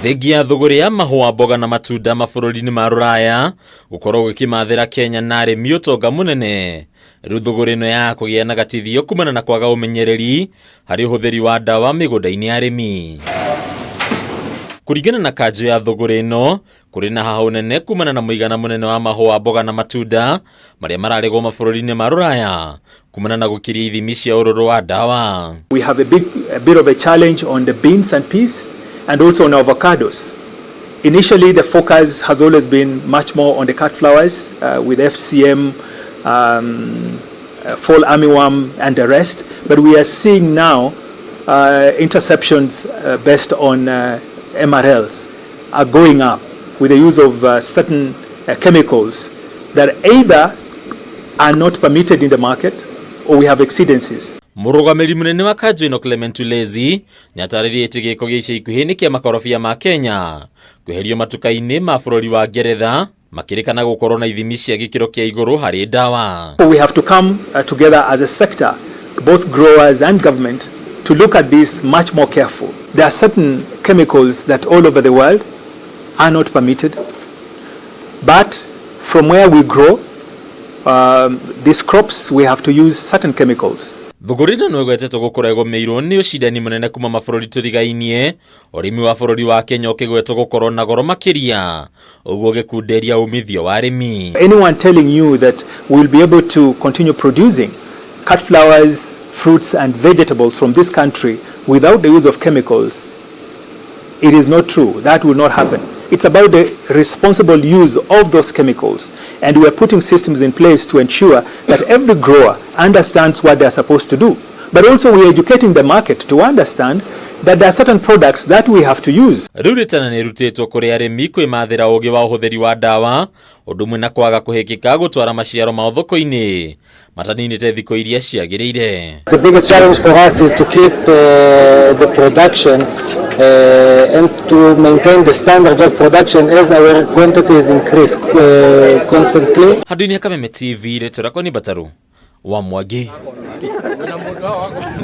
Thengia ya thũgũrĩ ya mahũa, mboga na matunda mabũrũri-inĩ ma rũraya gũkorwo gũkĩmathĩra Kenya na arĩmi ũtonga mũnene. Rĩu thũgũrĩ ĩno ya kũgĩa na gatithio kumana na kwaga ũmenyereri harĩ ũhũthĩri wa ndawa mĩgũnda-inĩ ya arĩmi. Kũringana na kanjũ ya thũgũrĩ ĩno, kũrĩ na hahũ nene kumana na mũigana mũnene wa mahũa, mboga na matunda marĩa mararegwo mabũrũri-inĩ ma rũraya kumana na gũkĩria ithimi cia ũrũrũ wa ndawa. We have a bit of a challenge on the beans and peas and also on avocados. Initially, the focus has always been much more on the cut flowers with FCM, fall armyworm and the rest. But we are seeing now interceptions based on MRLs are going up with the use of certain chemicals that either are not permitted in the market or we have exceedances. Mũrũgamĩrĩri mũnene wa kanjũ ĩno Clement Ulezi nĩatarĩrie atĩ gĩko gĩa ica ikuhĩ nĩ kĩa makorobia ma Kenya kweherio matuka-inĩ ma bũrũri wa Ngeretha makĩrĩkana gũkorwo na ithimi cia gĩkĩro kĩa igũrũ harĩ ndawa. We have to come together as a sector, both growers and government, to look at this much more careful. There are certain chemicals that all over the world are not permitted, but from where we grow these crops, we have to use certain chemicals. Thũgũrĩ ĩno no ĩgwetetwo gũkorwo ĩgũmĩirwo nĩ ũcindani mũnene kuma mabũrũri tũrigainie, ũrĩmi wa bũrũri wa Kenya ũkĩgwetwo gũkorwo na goro makĩria, ũguo ũgĩkunderia umithio wa arĩmi. Anyone telling you that we'll be able to continue producing cut flowers, fruits and vegetables from this country without the use of chemicals, it is not true. That will not happen. It's about the responsible use of those chemicals. And we are putting systems in place to ensure that every grower understands what they are supposed to do. But also we are educating the market to understand that there are certain products that we have to use. Rĩu rĩtana nĩ rĩrutĩtwo kũrĩ arĩmi kwĩmathĩra ũgĩ wa ũhũthĩri wa ndawa ũndũ ũmwe na kwaga kũhĩkĩka gũtwara maciaro mao thoko-inĩ mataninĩte thikũ iria ciagĩrĩire. The biggest challenge for us is to keep the production and to maintain the standard of production as our quantities increase constantly. Handũ-inĩ ha Kameme TV, rĩtwa rĩakwa nĩ Mbataru wa Mwangi.